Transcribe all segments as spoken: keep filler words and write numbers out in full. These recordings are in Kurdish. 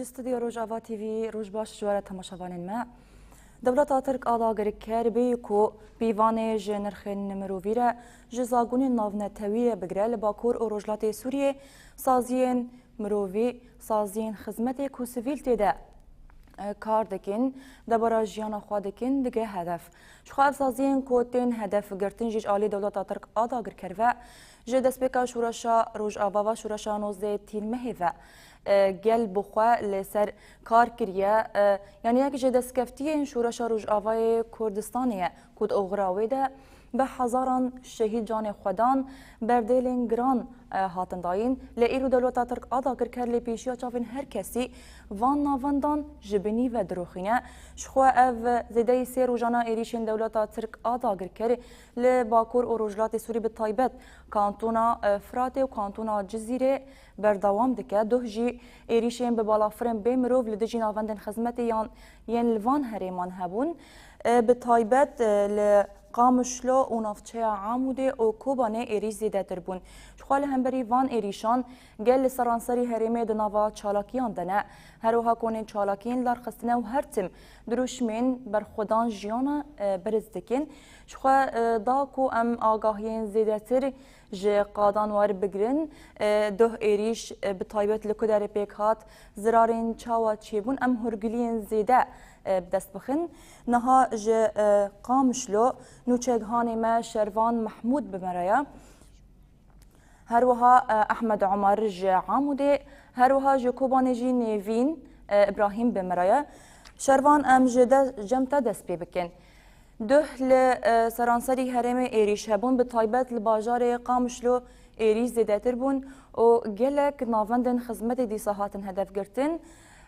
Stûdyo Rojava T V, roj baş ji we re temaşevanên me. Dewleta Tirk a dagirker bêyî ku pîvanê ji nirxên mirovî re, ji zagonên navnetewî re bigire li Bakur û Rojhilatê Sûriyê saziyên mirovî, saziyên xizmetê ku sivîl tê de, e, kar dikin, debara jiyana xwe dikin, dige hedef. Jixwe ev saziyên ku tên hedef girtin jî ji alî dewleta Tirk a dagirker ve, ji destpêka şoreşa Rojava ve, şoreşa nozdeh tîrmehê ve, e, gel bi xwe li ser kar kiriye. E, yanî yek ji destkeftiyên şoreşa Rojavayê Kurdistanê ye ku di oxira wê de bi hezaran şehîd canê xwe dan, berdêlên giran, e, hatin dayîn. Lê îro dewleta Tirk a dagirker lê pêşiya çavên her kesî van navendan ji binî ve diroxîne. Jixwe ev zêdeyî sê rojana êrîşên dewleta Tirk a dagirker li Bakur û Rojhilatê Sûrî bi taybet kantona, e, Firatê û kantona Cizîrê berdewam dike. Duh jî êrîşên bi balafirên bê mirov li dijî navendên xizmetê yan yên li van herêman hebûn. E, bi taybet, e, li Qamişlo û navçeya Amûdê û Kobanê êrîş zêdetir bûn. Jixwe li hemberî van êrîşan gel li seranserî herêmê di nava çalakiyan de ne. Her wiha konên çalakiyên larxistine û her tim dirûşmên berxwedan jiyana, e, beriz dikin. Jixwe, e, da ku em agahiyên zêdetir ji qadan werbigirin. E, duh êrîş, e, bi taybet li ku derê pêk hat, zirarên çawa çêbûn, em hûrgiliyên zêde, e, bi dest bixin. Niha ji, e, Qamişlo nûçeghanê me Şervan Mehmûd bi me re ye. Her wiha, e, Ehmed Omer ji Amûdê, her wiha ji Kobanê jî Nêvîn, e, Îbrahîm bi me re ye. Şervan, em ji de-, cem te dest pê bikin. Duh li, e, seranserî herêmê êrîş hebûn, bi taybet li bajarê Qamişlo êrîş zêdetir bûn û gelek navendên xizmetê dîsa hatin hedefgirtin.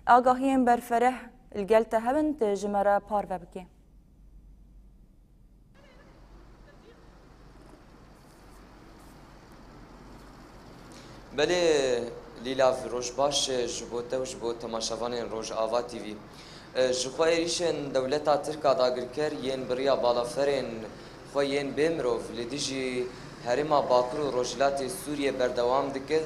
Agahiyên berfereh li gel te hebin, tu ji me re parve bikî. Belê Lîlav, roj baş ji bo te û ji bo temaşevanên Rojava T V. Ji xwe êrîşên dewleta Tirk a dagirker yên bi riya balaferên xwe yên bê mirov li dijî herêma Bakur û Rojhilatê Sûriyê berdewam dike.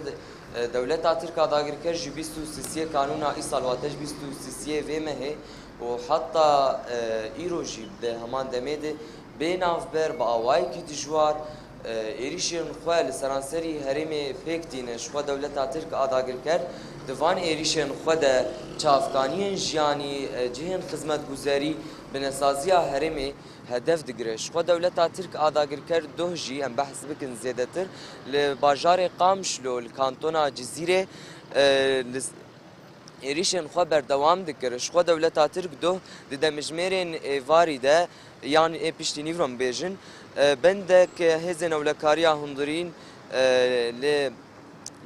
Dewleta Tirk a dagirker ji bîst û sisiyê Kanûna îsal, wate ji bîst û sisiyê vê mehê û heta, e, îro jî bi heman demê de bê navber, bi awayekî dijwar, e, êrîşên xwe li seranserî herêmê pêk tîne. Ji xwe dewleta Tirk a dagirker di van êrîşên xwe de çavkaniyên jiyanî, e, cihên xizmetguzerî, binesaziya herêmê hedef digire. Ji xwe dewleta Tirk a dagirker doh jî, em behs bikin zêdetir, li bajarê Qamişlo, li kantona Cizîrê, e, li êrîşên xwe berdewam dikir. Ji xwe dewleta Tirk doh di demjimêrên êvarî de yan ê piştî nîvron bêjin, e, bendek hêzên ewlekariya hundirîn, e, li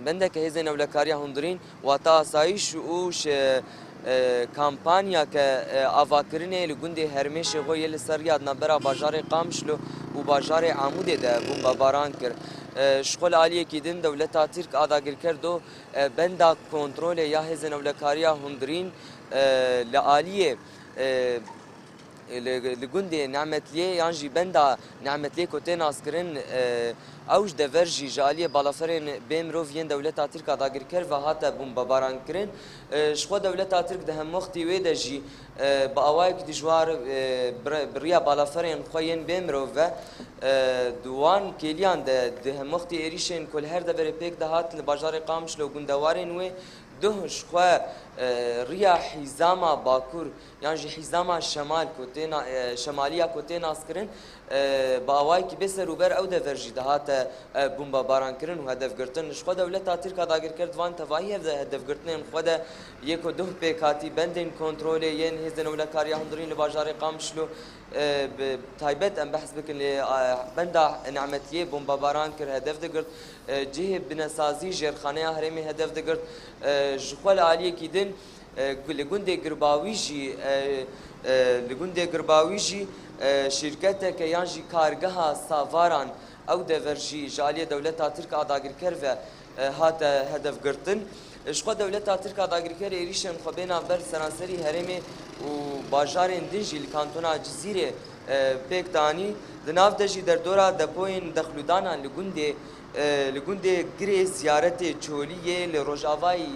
bendek hêzên ewlekariya hundirîn, wata asayîş û ji, e, kampanyake, e, avakirinê li gundê Hermêşê xwe yê li ser riya di navbera bajarê Qamişlo û bajarê Amûdê de bombebaran kir. E, ji xwe li aliyekî din dewleta Tirk a dagirker do e, benda kontrolê ya hêzên ewlekariya hundirîn, e, li aliyê, e, li, li gundê Nimetliyê yan jî benda Nimetliyê ku tê naskirin, e, ew ji dever jî ji aliyê balaferên bê mirov yên dewleta Tirk a dagirker ve hate bombebarankirin. E, ji xwe dewleta Tirk di hemwextî wê de jî, e, bi awayekî dijwar, e, bi re-, bi riya balaferên xwe yên bê mirov ve, e, di wan kêliyan de di hemwextî êrîşên ku li her deverê pêk dihatin li bajarê Qamişlo û gundewarên wê, duh ji xwe, e, riya hîzama bakur yan jî hîzama şemal ku tê na-, e, şemaliya ku tê naskirin, e, bi awayekî bê serûber ew dever jî dihate, e, bombebarankirin û hedefgirtin. Ji xwe dewleta Tirk a dagirker di van tevahî hev-, hedefgirtinên xwe de yê ku duh pêk hatî bendên kontrolê yên hêzên ewlekariya hundirîn li bajarê Qamişlo, e, bi taybet em behs bikin lê, e, benda Nimetliyê bombebaran kir, hedef digirt, e, cihê binesazî jêrxaneya herêmê hedef digirt. E, ji xwe li aliyekî din, e, li gundê Girbawî jî, e, e, li gundê Girbawî jî, e, şîrketeke yan jî kargeha savaran ew dever jî ji aliyê dewleta Tirk a dagirker ve, e, hate hedefgirtin. Ji xwe dewleta Tirk a dagirker êrîşên xwe bê navber seranserî herêmê û bajarên din jî li kantona Cizîrê, e, pêk danî. Di nav de jî derdora depoyên dexlûdanan li gundê, e, li gundê Girê Ziyaretê Çolî yê li rojavayî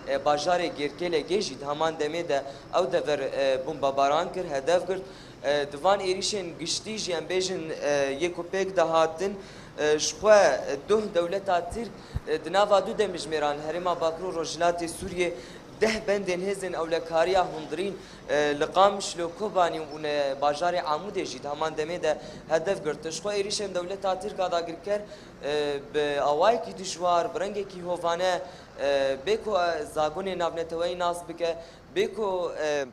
E, bajarê Gêrkêlegê jî di heman demê de ew dever, e, bombebaran kir, hedef girt. E, di van êrîşên giştî jî em bêjin, e, yê ku pêk de hatin, e, ji xwe, e, duh dewleta Tirk, e, di nava du demjimêran li herêma Bakur û Rojhilatê Sûriyê deh bendên hêzên ewlekariya hundirîn, e, li Qamişlo, Kobanî û ne bajarê Amûdê jî di heman demê de hedef girt. Ji xwe êrîşên dewleta Tirk a dagirker, e, bi awayekî dijwar, bi rengekî hovane, e, bê ku, e, zagonê navneteweyî nas bike, bê ku, e,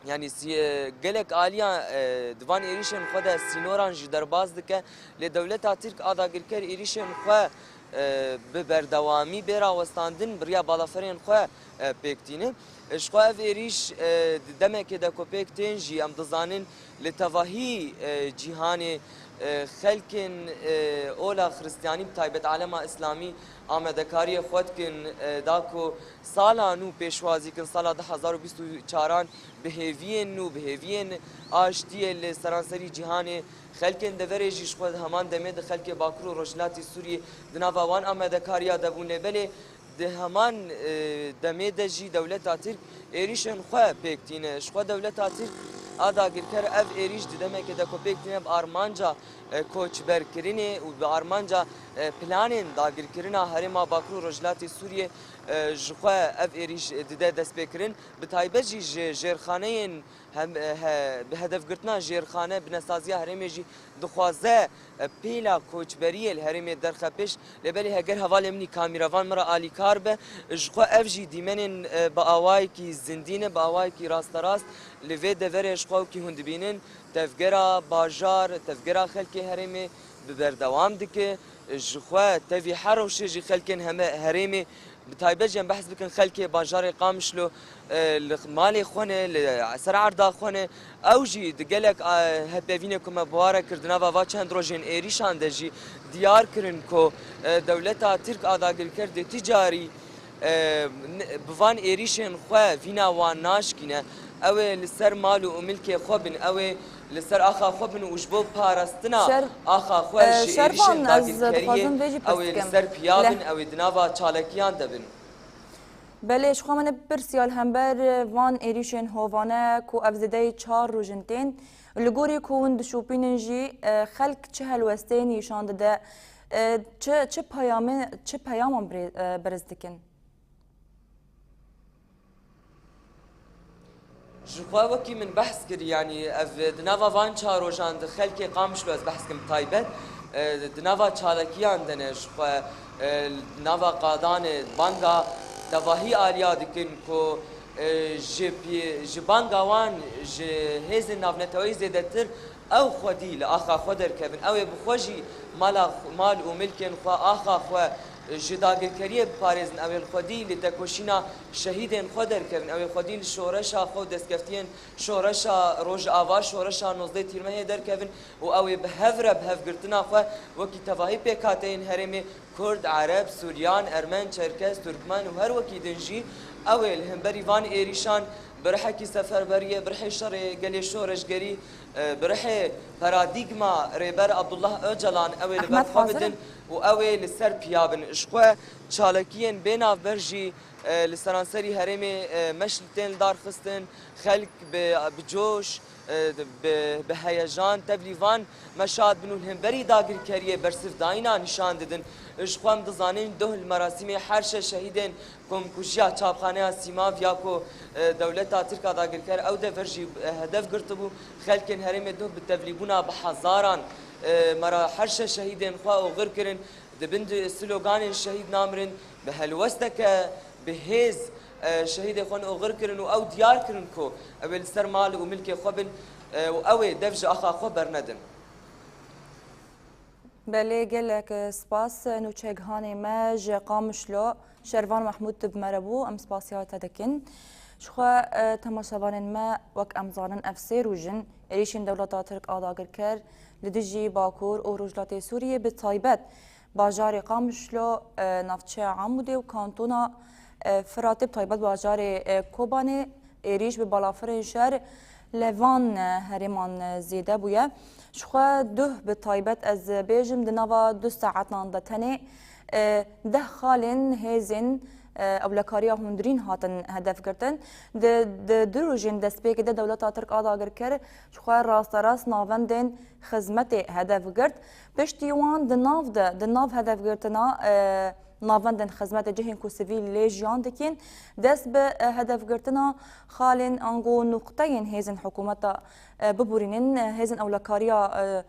yanî sî-, e, gelek aliya, e, di van êrîşên xwe de sînoran jî derbas dike, lê dewleta Tirk a dagirker êrîşên xwe, e, bi berdewamî bê rawestandin, bi riya balaferên xwe, e, pêk tîne. E, ji xwe ev êrîş, e, di demekê de ku pêk tên jî em dizanin li tevahî, e, cîhanê, e, xelkên, e, ola Xiristiyanî, bi taybet alema Îslamî amadekariyê xwe dikin, e, da ku sala nû pêşwazî kin, sala du hezar û bîst û çaran bi hêviyên nû, bi hêviyên aştiyê li seranserî cîhanê, xelkên deverê jî ji xwe di heman demê de xelkê Bakur û Rojhilatê Sûriyê di nava wan amadekariya de bûn. Lê belê di heman, e, demê de jî dewleta Tirk êrîşên xwe pêk tîne. Ji xwe dewleta Tirk a dagirker ev êrîş di demekê de ku pêk tîne bi armanca, e, koçberkirinê û bi armanca, e, planên dagirkirina herêma Bakur û Rojhilatê Sûriyê, e, ji xwe ev êrîş dide destpêkirin. Bi taybet jî ji jêrxaneyên hem, e, he, bi hedefgirtina jêrxane, binesaziya herêmê jî dixwaze, e, pêla koçberiyê li herêmê derxe pêş. Lê belê heger hevalê min î kamîrevan min re alîkar be, ji xwe ev jî dîmenên, e, bi awayekî zindî ne, bi awayekî rasterast li vê deverê ji xwe wekî hûn dibînin, tevgera bajar, tevgera xelkê herêmê bi berdewam dike. Ji xwe tevî her rewşê jî xelkên heme herêmê, bi taybet jî em behs bikin xelkê bajarê Qamişlo, e, li malê xwe ne, li ser erda xwe ne. Ew jî di gelek, e, hevpeyvînê ku me bi wan re kir di nava va çend rojên êrîşan de jî diyar kirin ku, e, dewleta Tirk a dagirker dê ti carî, e, n-, bi van êrîşên xwe vîna wan naşkîne. Ew ê li ser mal û milkê xwe bin, ew ê li ser axa xwe bin û ji bo parastina Şer-, axa xwe e, ji Şervan, êrîşên ez dagirkeriyê dixwazim vê jî pirs ew ê li bikim. Ser piya Leh- bin, ew ê di nava çalakiyan de bin. Belê, ji xwe min e pirsiya li hember van êrîşên hovane ku ev zêdeyî çar roj in tên. Li gorî ku hûn dişopînin jî, e, xelk çi helwesteyê nîşan dide? E, çi, çi peyamê, çi peyaman birê-, e, beriz dikin? Ji xwe wekî min behs kir, yanî ev di nava van çar rojan di xelkê Qamişlo ez behs kim taybet, e, di nava çalakiyan de ne ji xwe, e, di nava qadanê banga tevahî aliya dikin ku, e, ji pî-, ji banga wan ji hêzên navneteweyî zêdetir ew xwedî li axa xwe derkevin, ew ê bi xwe jî mala xw-, mal û milkên xwe, axa xwe ji dagirkeriyê biparêzin, ew ê li xwedî li tekoşîna şehîdên xwe derkevin, ew ê xwedî li şoreşa xwe û destkeftiyên şoreşa Rojava, şoreşa nozdeh Tîrmehê derkevin û ew ê bi hev re bi hevgirtina xwe wekî tevahî pêkhateyên herêmê Kurd, Ereb, Suryan, Ermen, Çerkez, Turkmen û her wekî din jî ew ê li hemberî van êrîşan bi rihekî seferberiyê, bi rihê şerê gelê şoreşgerî, e, bi rihê paradîgma Rêber Abdullah Ocalan ew ê li ber Ahmet xwe hazir bidin in. Û ew ê li ser piya bin. Ji xwe çalakiyên bê navber jî, e, li seranserî herêmê, e, meşl tên li dar xistin, xelk bi, bi coş, e, bi, bi heyejan tevlî van meşa dibin û li hemberî dagirkeriyê bersivdayîna nîşan didin. Ji xwe em dizanin doh li merasîmê her şeş şehîdên komkujiya çapxaneya Sîmav ya ku, e, dewleta Tirk a dagirker ew dever jî, e, hedef girtibû. Xelkên herêmê doh bi tevlîbûna bi hezaran, e, mera her şeş şehîdên xwe oxir kirin. Di bin di sloganên şehîd namirin, bi helwesteke bi hêz, e, şehîdê xwe oxir kirin û ew diyar kirin ku ew ê li ser mal û milkê xwe bin, e, û ew ê dev ji axa xwe bernedin. Belê, gelek spas nûçegihanê me ji Qamişlo, Şervan Mehmûd bi me re bû, em spasiya te dikin. Ji xwe, e, temaşevanên me, wek em zanin ev sê roj in êrîşên dewleta Tirk a dagirker li dijî Bakur û Rojhilatê Sûriyê bi taybet bajarê Qamişlo, e, navçeya Amûdê û kantona, e, Firatê, bi taybet bajarê, e, Kobanê, êrîş bi balafirên şer li van, e, herêman, e, zêde bûye. Ji xwe duh bi taybet ez bêjim, di nava du saetan de tenê, e, deh xalên hêzên, e, ewlekariya hundirîn hatin hedef girtin. Di, di du rojên destpêkê de dewleta Tirk a dagirker ji xwe rasterast navendên xizmetê hedef girt. Piştî wan di nav de, di nav hedefgirtina, e, navendên xizmetê cihên ku sivîl lê jiyan dikin, dest bi, e, hedefgirtina xalên ango nuqteyên hêzên hikûmeta, e, biborînin, e, hêzên ewlekariya, e,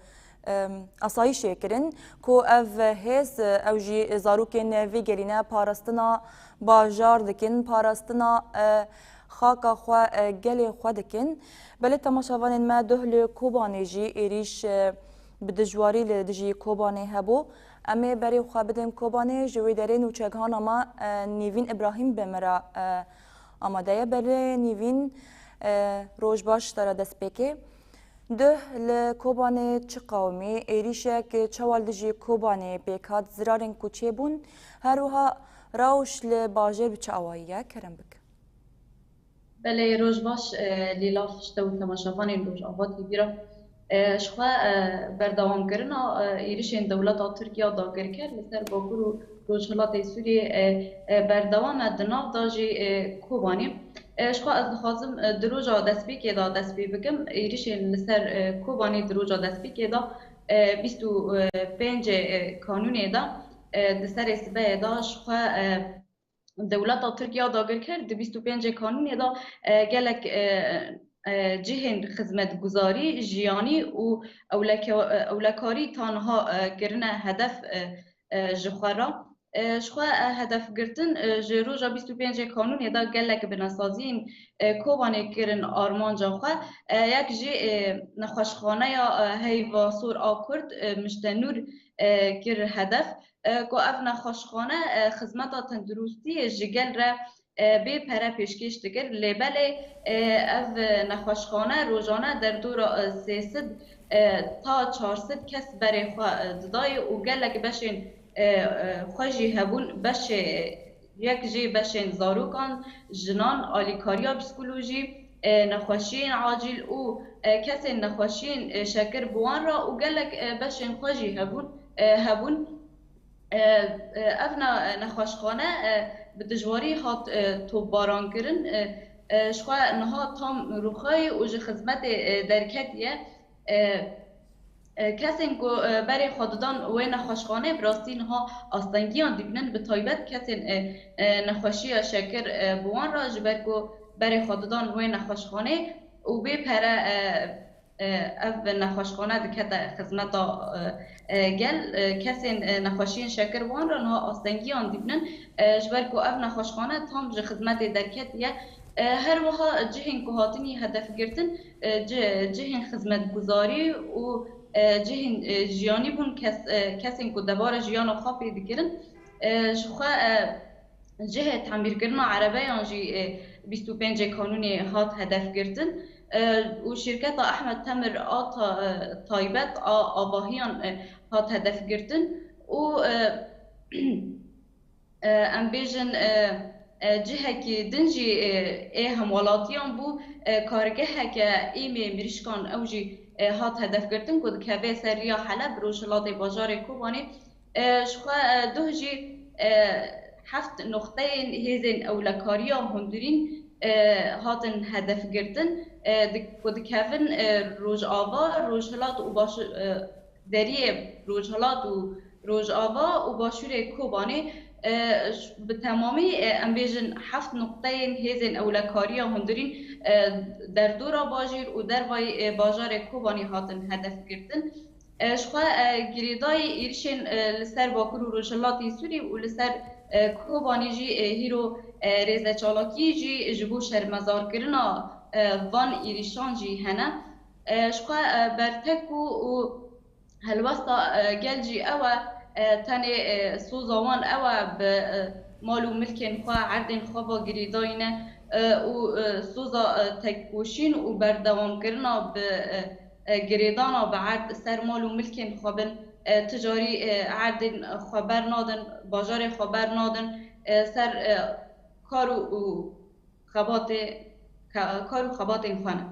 e, asayîşê kirin ku ev hêz, e, ew jî zarokên vê gelî ne, parastina bajar dikin, parastina, e, xaka xwe, e, gelê xwe dikin. Belê temaşevanên me, duh li Kobanê jî êrîş, e, bi dijwarî li dijî Kobanê hebû. Em ê berê xwe bidin Kobanê, ji wê derê nûçegihana me, e, Nîvîn Îbrahîm bi me re, e, amade ye. Belê Nîvîn, e, roj baş te re destpêkê. Duh li Kobanê çi qewimî, êrîşek çawa li dijî Kobanê pêk hat, zirarên ku çêbûn, her wiha rewş li bajêr bi çi awayî ye? Kerem bike. Belê, roj baş, e, Lîla, ji te û temaşevanên Rojava T V re. E, ji xwe, e, berdewamkirina, e, êrişên dewleta Tirk ya dagirker li ser Bakur û Rojhilatê Sûriyê, e, e, berdewam e, di nav de jî, e, Kobanê. E, ji xwe ez dixwazim, e, di roja destpêkê de dest pê bikim. Êrişên li ser, e, Kobanê di roja destpêkê de, e, bîst û pêncê, e, Kanûnê de, e, di serê sibehê de ji xwe, e, dewleta Tirk ya dagirker di bîst û pêncê Kanûnê de, e, gelek, e, e, cihên xizmetguzarî, jiyanî û ewleke-, e, ewlekarî tanha, e, kirine hedef, e, e, ji xwe re. E, ji xwe, e, hedefgirtin, e, ji roja bîst û pêncê Kanûnê de gelek binesaziyên, e, Kobanê kirin armanca xwe. E, yek jî, e, nexweşxaneya, e, Heyva Sor a Kurd, e, Miştenûr, e, kir hedef. E, ku ev nexweşxane, e, xizmeta tenduristiyê ji gel re, e, bê pere pêşkêş dikir. Lê belê, e, ev nexweşxane rojane derdora, e, sê sed, e, ta çar sed kes berê xwe, e, didayê û gelek beşên, e, e, xwe jî hebûn. Beşê, yek jê beşên zarokan, jinan, alîkariya psîkolojî, e, nexweşiyên acîl û, e, kesên nexweşiyên, e, şekir bi wan re û gelek, e, beşên xwe jî hebûn, e, hebûn. E, e, ev ne-, nexweşxane, e, bi dijwarî hat, e, topbarankirin. E, e, ji xwe niha tam rûxayê û ji xizmetê, e, derketiye. E, e, kesên ku, e, berê xwe didan wê nexweşxanê, bi rastî niha astengiyan dibînin, bi taybet kesên, e, e, nexweşiya şekir, e, bi wan re, ji ber ku berê xwe didan wê nexweşxanê û bê pere, e, e, ev nexweşxane dikete xizmeta, e, e, gel, e, kesên, e, nexweşiyên şekir wan re niha astengiyan dibînin, e, ji ber ku ev nexweşxane tam ji xizmetê derketiye. E, her wiha cihên ku hatinî hedefgirtin, e, ci-, cihên xizmetguzarî û, e, cihên, e, jiyanî bûn, kes-, e, kesên ku debara jiyana xwe pê dikirin. E, ji xwe, e, cihê temîrkirina erebeyan jî, e, bîst û pêncê Kanûnê hat hedefgirtin, e, û şîrketa Ehmed Temir a ta-, e, taybet a avahiyan, e, hat hedefgirtin û, e, e, em bêjin, e, e, cihekî din jî, e, ê hemwelatiyan bû, e, kargeheke êmê mirîşkan ew jî, e, hat hedefgirtin ku dikeve ser riya Heleb, rojhilatê bajarê Kobanê. E, ji xwe, e, duh jî, e, heft noqteyên hêzên ewlekariya hundirîn, e, hatin hedefgirtin, e, di-, ku dikevin, e, Rojava, Rojhilat û Baş-, e, deriyê Rojhilat û Rojava û Başûrê Kobanê, e, ş-, bi temamî, e, em bêjin heft noqteyên hêzên ewlekariya hundirîn, e, derdora bajêr û dervayî, e, bajarê Kobanê hatin hedefgirtin. E, ji xwe, e, girêdayî êrişên, e, li ser Bakur û Rojhilatê Sûrî û li ser, e, Kobanê jî, e, hîro, e, rêzeçalakî jî ji bo şermezarkirina, e, van êrişan jî hene. E, ji xwe, e, bertek û, û helwesta, e, gel jî ew e, e, tenê, e, soza wan ew e bi, e, mal û milkên xwe, erdên xwe ve girêdayî ne, e, û, e, soza, e, tekkoşîn û berdewamkirina bi, e, e, girêdana bi erd ser mal û milkên xwe bin, e, ti carî, e, erdên xwe bernadin, bajarê xwe bernadin, e, ser, e, kar û, û xebatê, ka-, kar û xebatên xwe ne.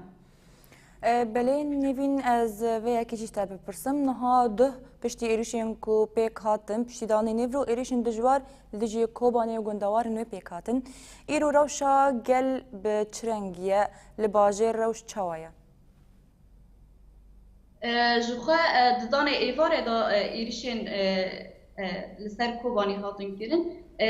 E, belê Nîvîn, ez vê yekê jî ji te bipirsim. Niha duh piştî êrîşên ku pêk hatin, piştî danê nêvro êrîşên dijwar li dijî Kobanê û gundewarên wê pêk hatin. Îro rewşa gel bi çi rengî ye? Li bajêr rewş çawa ye? E, ji xwe, e, di danê êvarê de, e, êrîşên, e, e, li ser Kobanê hatin kirin. E,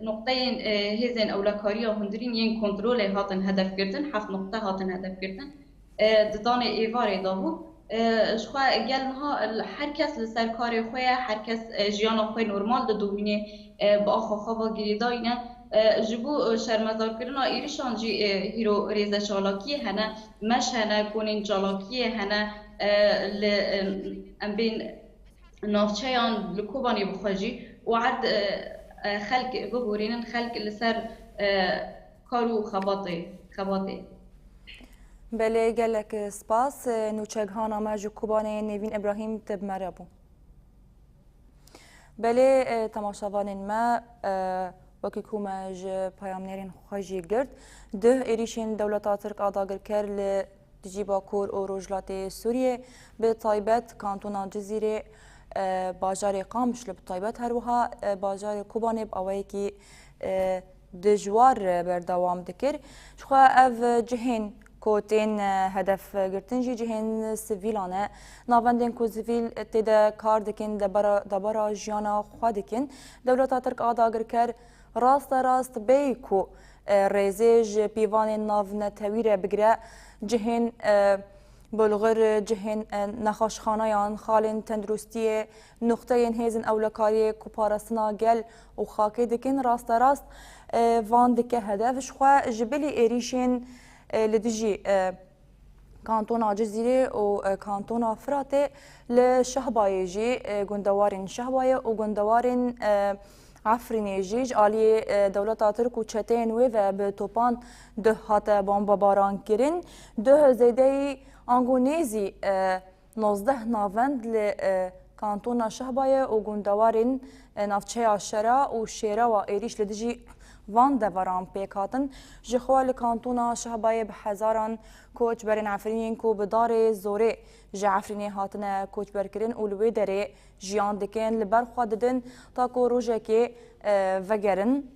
noqteyên, e, hêzên ewlekariya hundirîn yên kontrolê hatin hedefgirtin, heft noqte hatin hedefgirtin. E, di danê êvarê de bû. E, ji xwe gel niha, e, her kes li ser karê xwe ye, her kes, e, jiyana xwe normal didomîne, e, bi axa xwe ve girêdayî ne. E, ji bo, e, şermezarkirina êrîşan jî, e, hîro rêze çalakiyê hene, meş hene, konên çalakiyê hene, e, li, e, em bên navçeyan li Kobanê bi xwe jî û erd, e, e, xelk biborînin, xelk li ser, e, kar û xebatê, xebatê. Belê, gelek spas. E, nûçegihana me ji Kobanê Nêvîn Îbrahîm, te bi me re bû. Belê, e, temaşevanên me, e, wekî ku me ji peyamnêrên xwe jî girt, duh êrîşên dewleta Tirk a dagirker li dijî Bakur û Rojhilatê Sûriyê, bi taybet kantona Cizîrê, e, bajarê Qamişlo bi taybet, her wiha, e, bajarê Kobanê bi awayekî, e, dijwar, e, berdewam dikir. Jixwe ev cihên ku tên, e, hedef girtin jî cihên sivîlan e. Navendên ku sivîl tê de kar dikin, debara, debara jiyana xwe dikin. Dewleta Tirk a dagirker raste rast bêyî ku, e, rêzê ji pîvanên navnetewî re bigire, cihên, e, bulxir, cihên, e, nexweşxaneyan, xalên tenduristiyê, nuqteyên hêzên ewlekariyê ku parastina gel û xakê dikin, raste rast, e, van dike hedef. Ji xwe ji bilî êrîşên, e, li dijî, e, kantona Cizîrê û, e, kantona Firatê li Şehbayê jî, e, gundewarên Şehbayê û gundewarên, e, Efrînê jî ji aliyê, e, dewleta Tirk û çeteyên wê ve bi topan duh hate bombebaran kirin. Duh zêdeyî ango nêzî, e, nozdeh navend li, e, kantona Şehbayê û gundewarên, e, navçeya Şera û Şêrewa êrîş li dijî van deveran pêk hatin. Ji xwe li kantona Şehbayê bi hezaran koçberên Efrînî yên ku bi darê zorê ji Efrînê hatine koçberkirin û li wê derê jiyan dikin, li ber xwe didin ta ku rojekê, e, vegerin,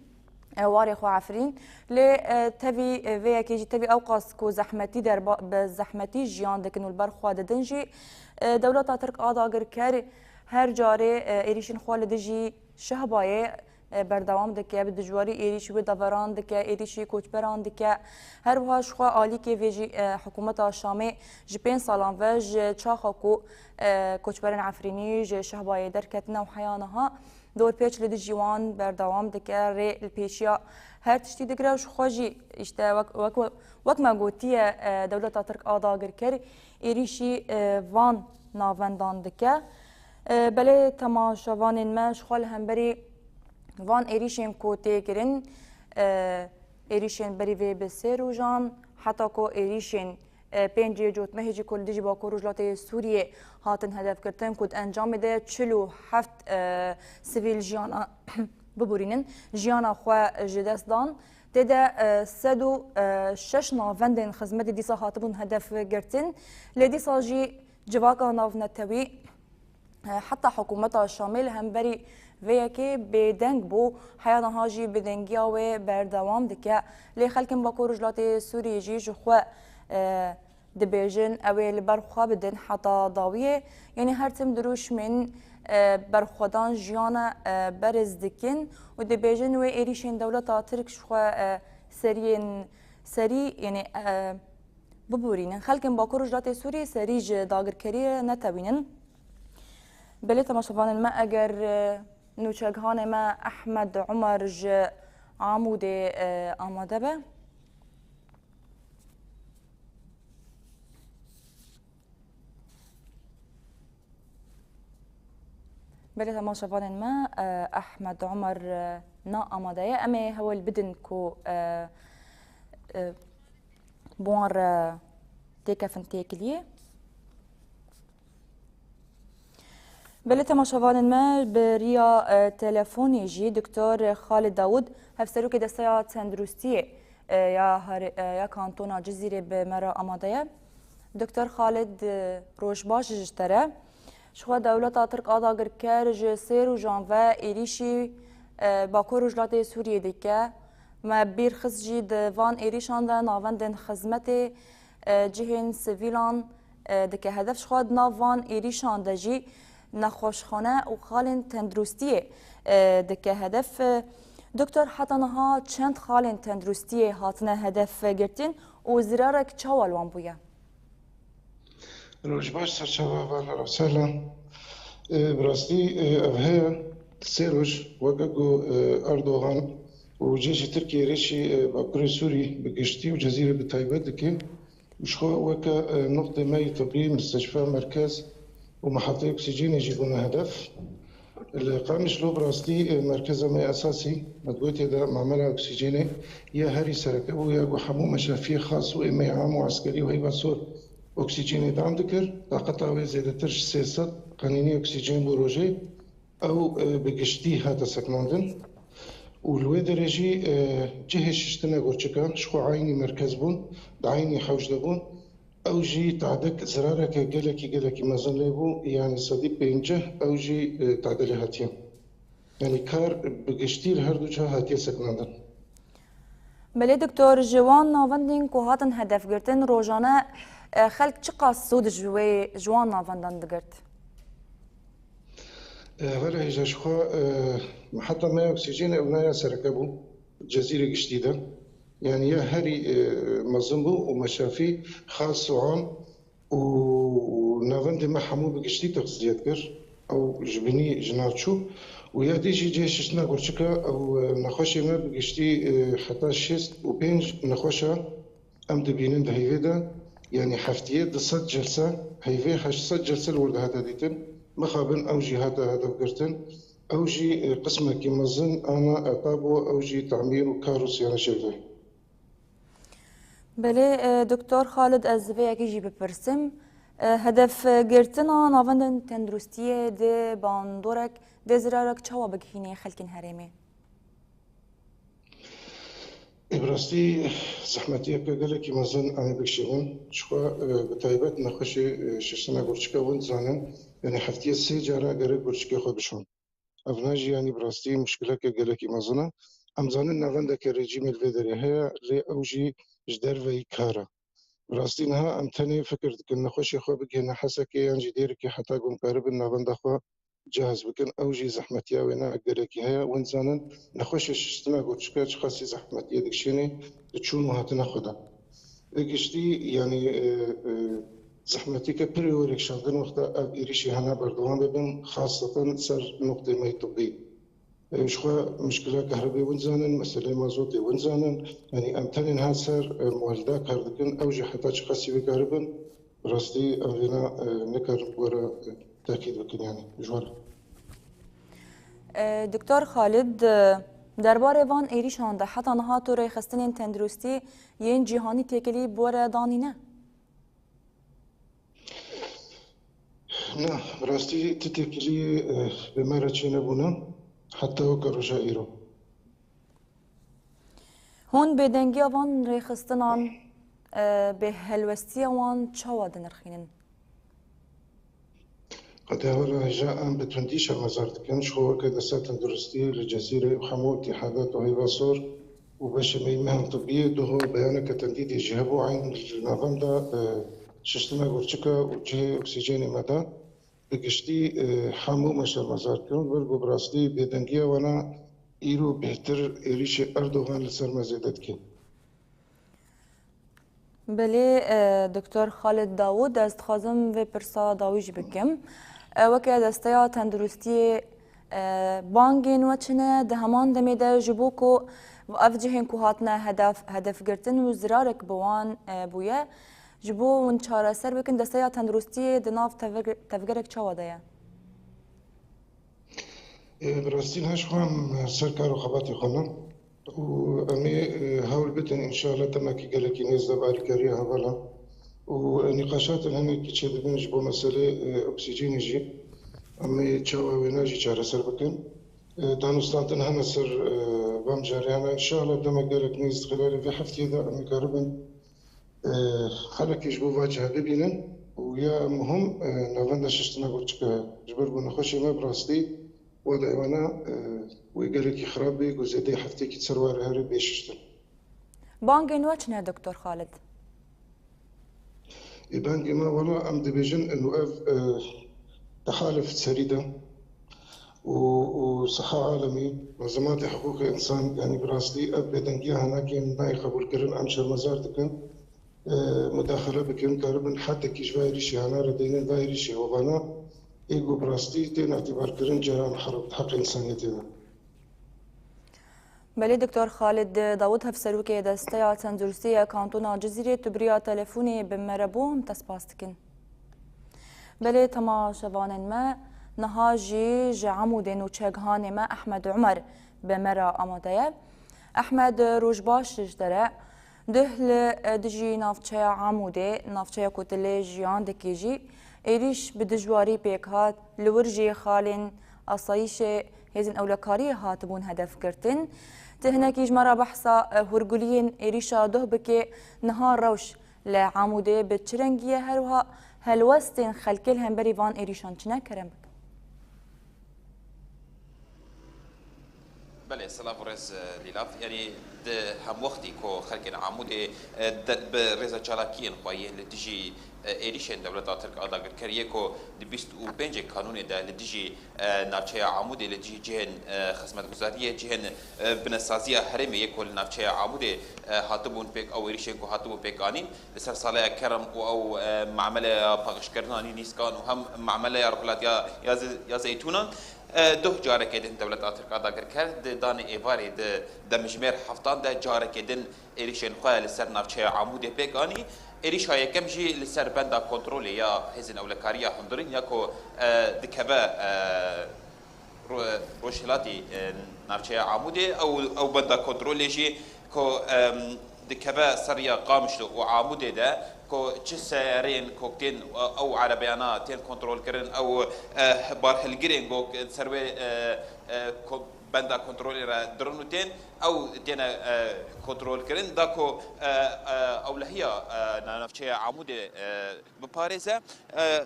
e, warê xwe Efrîn. Lê, e, tevî, e, vê yekê jî tevî ewqas ku zehmetî derba-, bi zehmetî jiyan dikin û li ber xwe didin jî, e, dewleta Tirk a dagirker her carê, e, êrîşên xwe li dijî Şehbayê, e, berdewam dike, bi dijwarî êrîşî wê deveran dike, êrîşî koçberan dike. Her wiha ji xwe alîkê vê jî, e, hikûmeta Şamê ji pênc salan ve ji çaxa ku, e, koçberên Efrînî ji Şehbayê derketine û heya niha dorpêç li dijî wan berdewam dike, rê li pêşiya her tiştî digire û ji xwe jî, îşte, wek, wek, wek me gotiye, e, dewleta Tirk a dagirker êrîşî, e, van navendan dike. E, belê temaşevanên me, ji xwe li hemberî van êrîşên ku tê kirin, e, êrîşên berî vê bi sê rojan, heta ku êrîşên, e, pêncê Cotmehê jî ku li dijî Bakur Rojhilatê Sûriyê hatin hedefgirtin, ku di encamê de çil û heft, e, sivîl jiyana, biborînin, jiyana xwe ji dest dan. Tê de, e, sed û şeş navendên xizmetê dîsa hatibûn hedef girtin. Lê dîsa jî civaka navnetewî, e, heta hikûmeta Şamê li hemberî vê yekê bêdeng bû. Heya niha jî bêdengiya wê berdewam dike. Lê xelkên Bakur Rojhilatê Sûriyê jî ji xwe, e, dibêjin, ew ê li ber xwe bidin heta dawiyê. Yanî her tim dirûşmên, e, berxwedan jiyana, e, berz dikin û dibêjin wê êrîşên dewleta Tirk ji xwe, e, seriyên serî, yanî, e, biborînin. Xelkên Bakur Rojhilatê Sûriyê serî ji dagirkeriyê netewînin. Belê temaşevanên me, eger, e, nûçegihanê me Ehmed Umer ji Amûdê, e, amade be. Belê temaşevanên me, e, Ehmed Umer, e, na amade ye. Em ê hewl bidin ku, e, e, bi wan re têkefin têkiliyê. Belê temaşevanên me, bi riya, e, telefonê jî Doktor Xalid Dawud, hevserokê Desteya Tenduristiyê, e, ya herê-, e, ya Kantona Cizîrê bi me re amade ye. Doktor Xalid, roj baş ji te re. Ji xwe dewleta Tirk a dagirker ji sê rojan ve êrîşî, e, Bakur Rojhilatê Sûriyê dike. Me bîr xist jî di van êrîşan de navendên xizmetê, e, cihên sivîlan, e, dike hedef. Ji xwe di nav van êrîşan de jî nexweşxane û xalên tenduristiyê, e, dike hedef. E, Doktor, heta niha çend xalên tenduristiyê hatine hedef girtin û zirarek çawa li wan bûye? Roj baş, serçava ava, hela sehla. E, bi rastî, e, ev heye sê roj, weke ku, e, Erdogan û cihê Tirkiyê êrîşî, e, Bakurê Sûrî bi giştî û Cezîrê bi taybet dike. Û ji xwe weke, e, nuqtê me yê tibî, misteşfa, merkez û mehatê oksîjenê jî bûne hedef. Li Qamişlo bi rastî, e, merkeza me esasî, me digotiye de mamela oksîjenê ya herî sereke bû, ya ku hemû meşafiyê xas û êmeyê am û eskerî û heyva sor oksîjenê dam dikir. Taqeta wê zêdetir ji sê sed qenînê oksîjen bû rojê. Ew, e, bi giştî hate sekinandin. Û li wê derê jî, e, cihê şiştina gurçika, ji xwe eynî merkez bûn, di eynî hewş de bûn. Ew jî tadek zirareke gelekî, gelekî mezin lê bû, yanî sedî pênceh ew jî, e, tade lê hatiye. Yanî kar bi giştî li her du ciha hatiye sekinandin. Belê doktor, ji wan navendên ku hatin hedef girtin, rojane, e, xelk çiqas sûd ji wê, ji wan navendan digirt? E, Hevera hêja ji xwe, e, heta me oksîjenê ew naya sereke bû, Cezîrê giştî de. Yanî ya herî, e, mezin bû û meşafî xas û am û navendê me hemû bi giştî texziyet kir. Ew ji binî ji nav çû. Û ya dî jî cihê şiştina gurçika ew, e, nexweşê me bi giştî, e, heta şêst û pênc nexweşa em dibînin di heyvê de. Yanî heftiyê du sed celse, heyvê heşt sed celse li wir de hate dîtin. Mixabin ew jî hate hedef girtin. Ew jî, e, qismekî mezin ana eta bû, ew jî tamîr û kar û siyana şevdayî. Belê, e, Doktor Xalid, ez vê yekê jî bipirsim. E, hedef, e, girtina navendên tenduristiyê dê bandorek, dê zirarek çawa bigihînê xelkên herêmê? Ê, bi rastî zehmetiyeke gelekî mezin em ê bikişînin. Ji xwe, e, bi taybet nexweşê, e, şiştina gurçika win dizanin, yanî heftiyê sê cara gerek gurçikê xwe bişon. Ev ne jî, yanî bi rastî muşkileke gelekî mezin e. Em zanin navendeke rejîmê li vê derê heye, lê ew jî ji derveyî kar e. Bi rastî niha em tenê fikir dikin, nexweşê xwe bigihîne Hesekê yan jî Dêrikê heta ku em karibin navenda xwe cihaz bikin. Ew jî zehmetiya wêne gelekî heye. Win dizanin nexweşê şiştina gurçika çiqasî zehmetiyê dikişînê di çûn û hatina xwe de. Bi giştî, yanî, e, e, zehmetîke pir ê were kişandin wexta ev êrîşî hene berdewam bibin, xaseten ser nuqtê me yê tibbî. E, ji xwe mişkila kehribê win dizanin, meseleyê mazotê win dizanin. Yanî em tenê niha ser, e, muhelda kar dikin, ew jî heta çiqasî bikaribin, bi rastî em vêna, e, nikarin bi we re, e, tekîd bikin, yanî ji we re. E, Doktor Xalid, e, derbarê van êrîşan de heta niha tu rêxistinên tenduristî yên cîhanî têkilî bi we re danîne? Na, bi rastî ti têkiliyê, eh, bi me re çênebûne heta weke roja îro. Hûn bêdengiya van rêxistinan, eh, bêhelwestiya wan çawa dinirxînin? Qedê hevala hêja em bi tundî şermezar dikin. Ji xwe weke desta tenduristî li Cezîrê û hemû îtîhadat û heyva sor û beşê me yî mehên tibbiyê duho beyaneke tendîdê jî hebû. Eyn li navenda, e, şiştina gurçika û cihê oksîjenê me de bi giştî, e, hemû me şermezar kirin. Vir ku bi rastî bêdengiya wana îro bêhtir êrîşê Erdogan li ser me zêde dike. Belê, e, Doktor Xalid Dawûd, ez dixwazim vê pirsa dawî jî bikim. E, weke Desteya Tenduristiyê, e, bangên we çi ne? Di heman demê de ji bo ku ev cihên ku hatine hedef, hedefgirtin û zirarek bi wan, e, bûye, ji bo hûn çareser bikin, Desteya Tenduristiyê di nav tevger-, tevgerek çawa de ye? Ê, bi rastî niha ji xwe em ser kar û xebatê xwe ne û em ê, e, hewl bidin, înşallah demekî gelekî nêz de bi alîkariya hevala û, e, nîqaşatin hinekî çêdibin ji bo meselê, e, oksîjenê jî. Em ê çawa wêna jî çareser bikin. E, danûstandin hene ser, e, van mijarê hene. Înşallah demek gelek nêz di xîlalê vê heftiyê de em ê karibin e, xelekî ji bo va cihe bibînin û ya muhim, e, navenda şiştina goçika ji ber ku nexweşê me bi rastî wada wana, e, wê gelekî xirab bê ku zêdeyê heftekî ser were here bê şiştin. Bangên we çi ne, Doktor Xalid? Ê bangê me wela em dibêjin û ev, e, tehalif serî de û, û siha alemî, mezematê hiqûqê însan, yanî bi rastî ev bêdengiya hinekên nayê qebûlkirin, em şermezar dikin. E, mudaxele bikin, karibin hedekî ji vê êrîşê hana re deynin vê êrîşê hovana ê ku bi rastî tên îtibarkirin cera miharib di heqê însaniyetê de. Belê, Doktor Xalid Dawud, Hevserokê Desteya Tenduristî ya Kantona Cizîrê, tu bi riya telefonê bi me re bû, em te spas dikin. Belê, temaşevanên me, niha jî ji Amûdê nûçegihanê me Ehmed Umer bi me re amade ye. Ehmed, roj baş ji te re. Duh li dijî navçeya Amûdê, navçeya ku tu lê jiyan dikî jî, êrîş bi dijwarî pêk hat, li wir jî xalên asayîşê hêzên ewlekariyê hatibûn hedef girtin. Tu hinekî ji me re behsa, e, hûrguliyên êrîşa doh bikê, niha rewş li Amûdê bi çi rengî ye, her wiha helwestên xelkê li hemberî van êrîşan çi ne? Kerem bike. Belê, silav û rêz, e, Lîlav. Yanî di hemwextî ku xelkên Amûdê, e, de, bi rêza çalakiyên xwe yên li dijî, e, êrîşên dewleta Tirk a dagirker yê ku di bîst û pêncê Kanûnê de li dijî, e, navçeya Amûdê, li dijî cihên, e, xizmetguzariyê, cihên, e, binesaziya herêmê yê ku li navçeya Amûdê, e, hatibûn pêk, ew êrîşên ku hatibûn pêk anîn, li ser saleya kerem û ew, e, mameleya paqijkirina nî nîskan û hem mameleya rojhilatiya ya Ze-, ya Zeytûnan, e, doh carekê din dewleta Tirk a dagirker di danê êvarê di demjimêr heftan de carekê din êrîşên xwe li ser navçeya Amûdê pêk anî. Êrîşa yekem jî li ser benda kontrolê ya hêzên ewlekariya hundirîn ya ku, e, dikeve, e, ro-, rojhilatî, e, navçeya Amûdê, ew, ew benda kontrolê jî ku, em, dikeve ser ya Qamişlo û Amûdê de, ku çi seyareyên ku tên, e, ew erebeyana tên kontrolkirin, ew, e, barhilgirên ku ser wê, e, e, ko-, benda kontrolê re dirin û tên, ew têne, e, kontrolkirin, da ku, e, e, ewlehiya, e, na-, navçeya Amûdê, e, biparêze. E,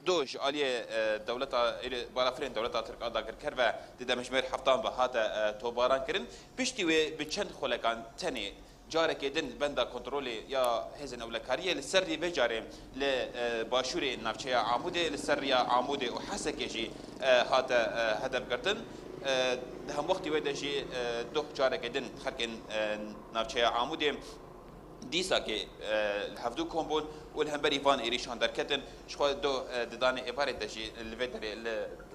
do ji aliyê, e, dewleta, êrê balafirên dewleta Tirk a dagirker ve di demjimêr heftan ve hate, e, tobaran kirin. Piştî wê bi çend xulekan tenê carekê din benda kontrolê ya hêzên ewlekariyê li ser rî vê carê li, e, başûrê navçeya Amûdê, li ser riya Amûdê û Hesekê jî, e, hate, e, hedef girtin. E, di hemwextî wê de jî, e, doh carekê din xelkên, e, navçeya Amûdê dîsakê, e, li hevdû kom bûn û li hemberî van êrîşan derketin. Ji xwe do, e, di danê êvarê de jî li vê derê li,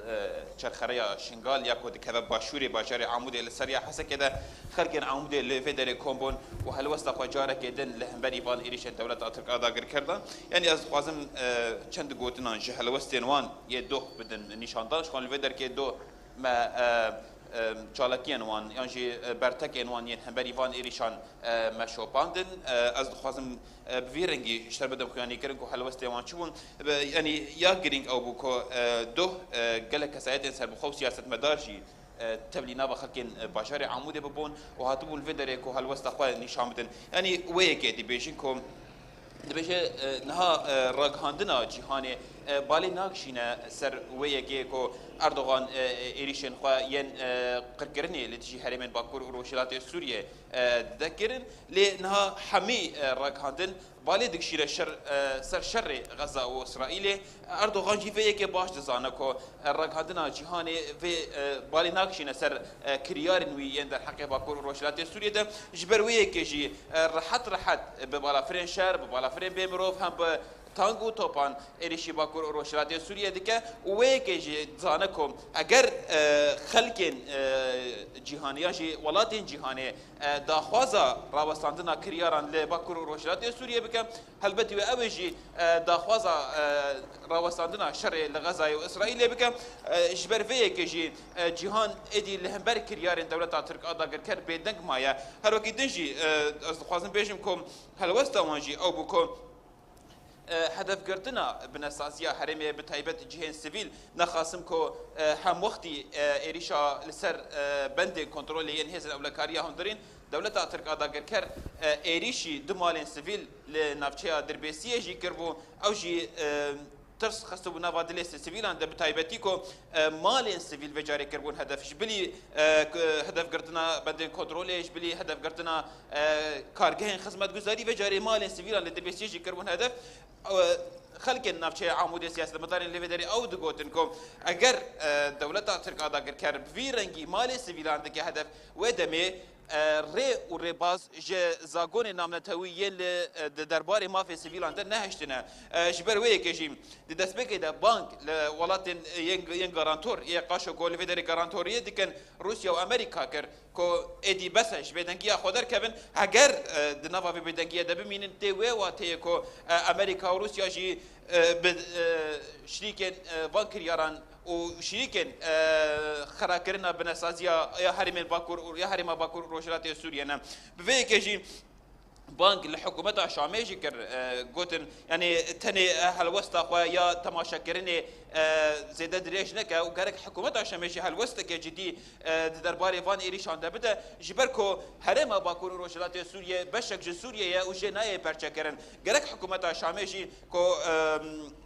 e, çerxereya Şingal ya ku dikeve başûrê bajarê Amûdê li ser ya Hesekê de xelkên Amûdê li vê derê kom bûn û helwesta xwe carekê din li hemberî van êrîşên dewleta Tirk a dagirker dan. Yanî ez dixwazim, e, çend gotinan ji helwestên wan yê doh bidin nîşandan. Ji xwe li vê derkê do me, e, e, çalakiyên wan yan jî, e, bertekên wan yên hemberî van êrîşan, e, me şopandin. E, ez dixwazim, e, bi vî rengî ji te re bidim xuyanîkirin ku helwestên wan çi bûn. Be, yanî ya girîng ew bû ku, e, doh, e, gelek kesayetên serbixwe û siyasetmedar jî, e, tevlî nava xelkên, e, bajarê Amûdê bibûn û hatibûn vê derê ku helwesta xwe nîşan bidin. Yanî wê yekê dibêjin ku Dibêje, e, niha, e, ragihandina cîhanê, e, balê nagişîne ser wê yekê ku Erdogan, e, e, êrîşên xwe yên, e, qirkirinê li dijî herêmên Bakur û Rojhilatê Sûriyê, e, dide kirin. Lê niha hemî, e, ragihandin balê digişîne şer, e, ser şerê Xeza û Îsraîlê. Erdogan jî vê yekê baş dizane ku, e, ragihandina cîhanê vê, e, balê nagişîne ser, e, kiryarên wî yên derheqê Bakur û Rojhilatê Sûriyê de. Ji ber wê yekê jî, e, rehet rehet bi balafirên şer, bi balafirên bê mirov hem bi tank û topan êrîşî Bakur û Rojhilatê Sûriyê dike û wê yekê jî dizane ku eger, e, xelkên, e, cîhanê yan jî welatên cîhanê, e, daxwaza rawestandina kiryaran li Bakur û Rojhilatê Sûriyê bike, helbetî wê ew ê jî, e, daxwaza, e, rawestandina şerê li Xezayê û Îsraîlê bike. E, ji ber vê yekê jî, e, cîhan êdî li hember kiryarên dewleta Tirk a dagirker bêdeng maye. Her wekî din jî, e, ez dixwazim bêjim ku helwesta wan jî ew bû ku, e, hedefgirtina binesaziya herêmê, bi taybet cihên sivîl, nexasim ku, e, hemwextî, e, êrîşa li ser, e, bendên kontrolê yên hêzên ewlekariya hundirîn Dewleta Tirk a dagirker, e, êrîşî du malên sivîl li navçeya Dirbêsiyê jî kiribû. Ew jî, e, tirs xistibû nava dilê si-, sivîlan de, bi taybetî ku, e, malên sivîl vê carê kiribûn hedef. Ji bilî, e, k-, hedefgirtina bendên kontrolê, ji bilî hedefgirtina, e, kargehên xizmetguzarî, vê carê malên sivîlan li Dirbêsiyê jî kiribûn hedef. E, xelkên navçeya Amûdê, siyasetmedarên li vê derê ew digotin ku eger, e, dewleta Tirk a dagirker bi vî rengî malê sivîlan dike hedef, wê demê, e, rê û rêbaz ji zagonên navnetewî yên li, e, di derbarê mafê sivîlan de nehiştine. E, ji ber wê yekê jî di destpêkê de bang li welatên yên, yên garantor yê qaşo ku li vê derê garantoriyê dikin Rûsya û Amerîka kir ku êdî bes e, ji bêdengiya xwe derkevin. Heger, e, di nava vê bêdengiyê de bimînin, tê wê wateyê ku, e, Amerîka û Rûsya jî, e, bi, e, şirîkên, e, van kiryaran û şirîkên, e, xerakirina binesaziya ya herêmên Bakur û ya herêma Bakur û Rojhilatê Sûriye ne. Bi vê yekê jî bang li hikûmeta Şamê jî kir, e, gotin, yanî tenê, e, helwesta xwe ya temaşekirinê, e, zêde dirêj neke û gerek hikûmeta Şamê jî helwesteke cidî, e, di derbarê van êrîşan de bide, ji ber ku herêma Bakur û Rojhilatê Sûriye beşek ji Sûriye ye û jê nayê perçekirin. Gerek hikûmeta Şamê jî ku, e,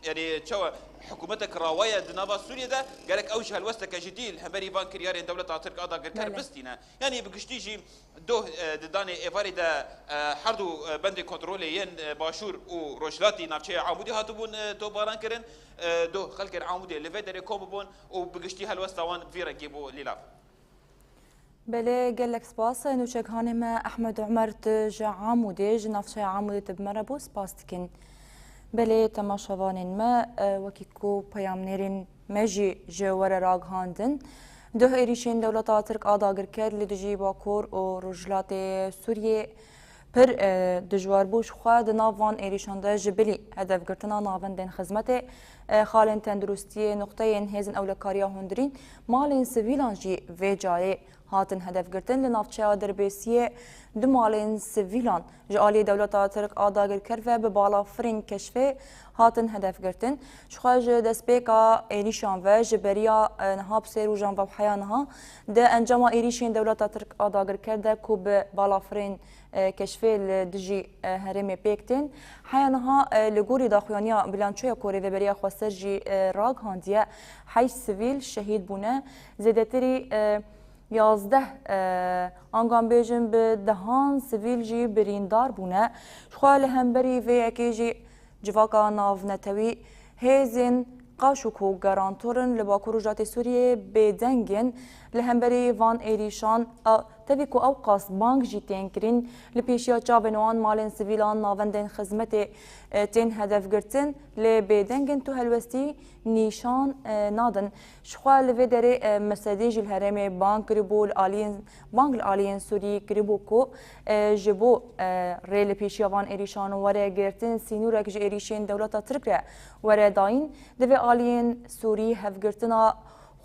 yanî çawa hikûmetek rawa ye di nava Sûriye de, gerek ew jî helwesteke cidî li hemberî van kiryarên dewleta Tirk a dagirker Belê. bistîne. Yanî bi giştî jî doh, e, di danê êvarê de, e, her du, e, bendê kontrolê yên, e, Başûr û Rojhilatî navçeya Amûdê hatibûn, e, topbaran kirin. E, doh xelkên Amûdê li vê derê kom bûbûn û bi giştî helwesta wan bi vî rengî bû, Lîlav. Belê, gelek spas. Nûçekanê me Ehmed Omer, tu ji Amûdê, ji navçeya Amûdê tu bi me re bû, spas dikin. Belê, temaşevanên me, e, wekî ku peyamnêrên me jî ji we re ragihandin, duh êrîşên dewleta Tirk a dagirker li dijî Bakur û Rojhilatê Sûriyê pir, e, dijwar bû. Ji xwe di nav van êrîşan de ji bilî hedefgirtina navendên xizmetê, e, xalên tenduristiyê, nuqteyên hêzên ewlekariya hundirîn, malên sivîlan jî vê carê hatin hedefgirtin. Li navçeya Dirbêsiyê du malên sivîlan ji aliyê dewleta Tirk a dagirker ve bi balafirên keşfê hatin hedefgirtin. Jixwe ji destpêka êrîşan ve ji beriya, e, niha bi sê rojan ve heya niha di encama êrîşên dewleta Tirk a dagirker de ku bi balafirên, e, keşfê li dijî, e, herêmê pêk tên. Heya niha, e, li gorî daxuyaniya bilançoya ku Rêveberiya Xweser jî, e, ragihandiye, heşt sivîl şehîd bûne. Zêdetirî, e, yazdeh, e, angan bêjin bi dehan sivîl jî birîndar bûne. Jixwe li hemberî vê yekê jî civaka navnetewî, hêzên qaşo ku garantor in li Bakur Rojhilatê Sûriyê bêdeng in li hemberî van êrîşan, a, tevî ku ewqas bang jî tên kirin, li pêşiya çavên wan malên sivîlan, navendên xizmetê, e, tên hedefgirtin, lê bêdeng in tu helwestî nîşan, e, nadin. Jixwe li vê derê, e, mesedê jî li herêmê bang kiribû, li aliyên, bang li aliyên Sûrî kiribû ku, e, ji bo, e, rê li pêşiya van êrîşan were girtin, sînorek ji êrîşên dewleta Tirk re were dayîn, divê aliyên Sûrî hevgirtina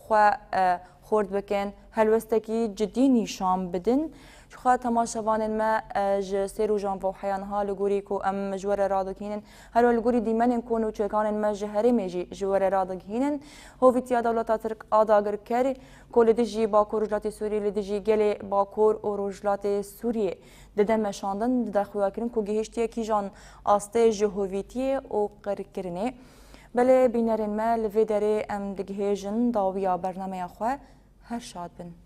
xwe, e, xurt bikin, helwestekî cidî nîşan bidin. Jixwe temaşevanên me, e, ji sê rojan ve û heya niha li gorî ku em ji we re radigihînin, her we li gorî dîmenên ku nûçekanên me ji herêmê jî ji we re radigihînin, hovîtiya dewleta Tirk a dagirker ku li dijî Bakur Rojhilatê Sûriyê, li dijî gelê Bakur û Rojhilatê Sûriyê dide meşandin, dide xuyakirin ku gihiştiye kîjan astê ji hovîtiyê û qirkirinê. Belê bînerên me, li vê derê em digihêjin dawiya bernameya xwe. Her şad bin.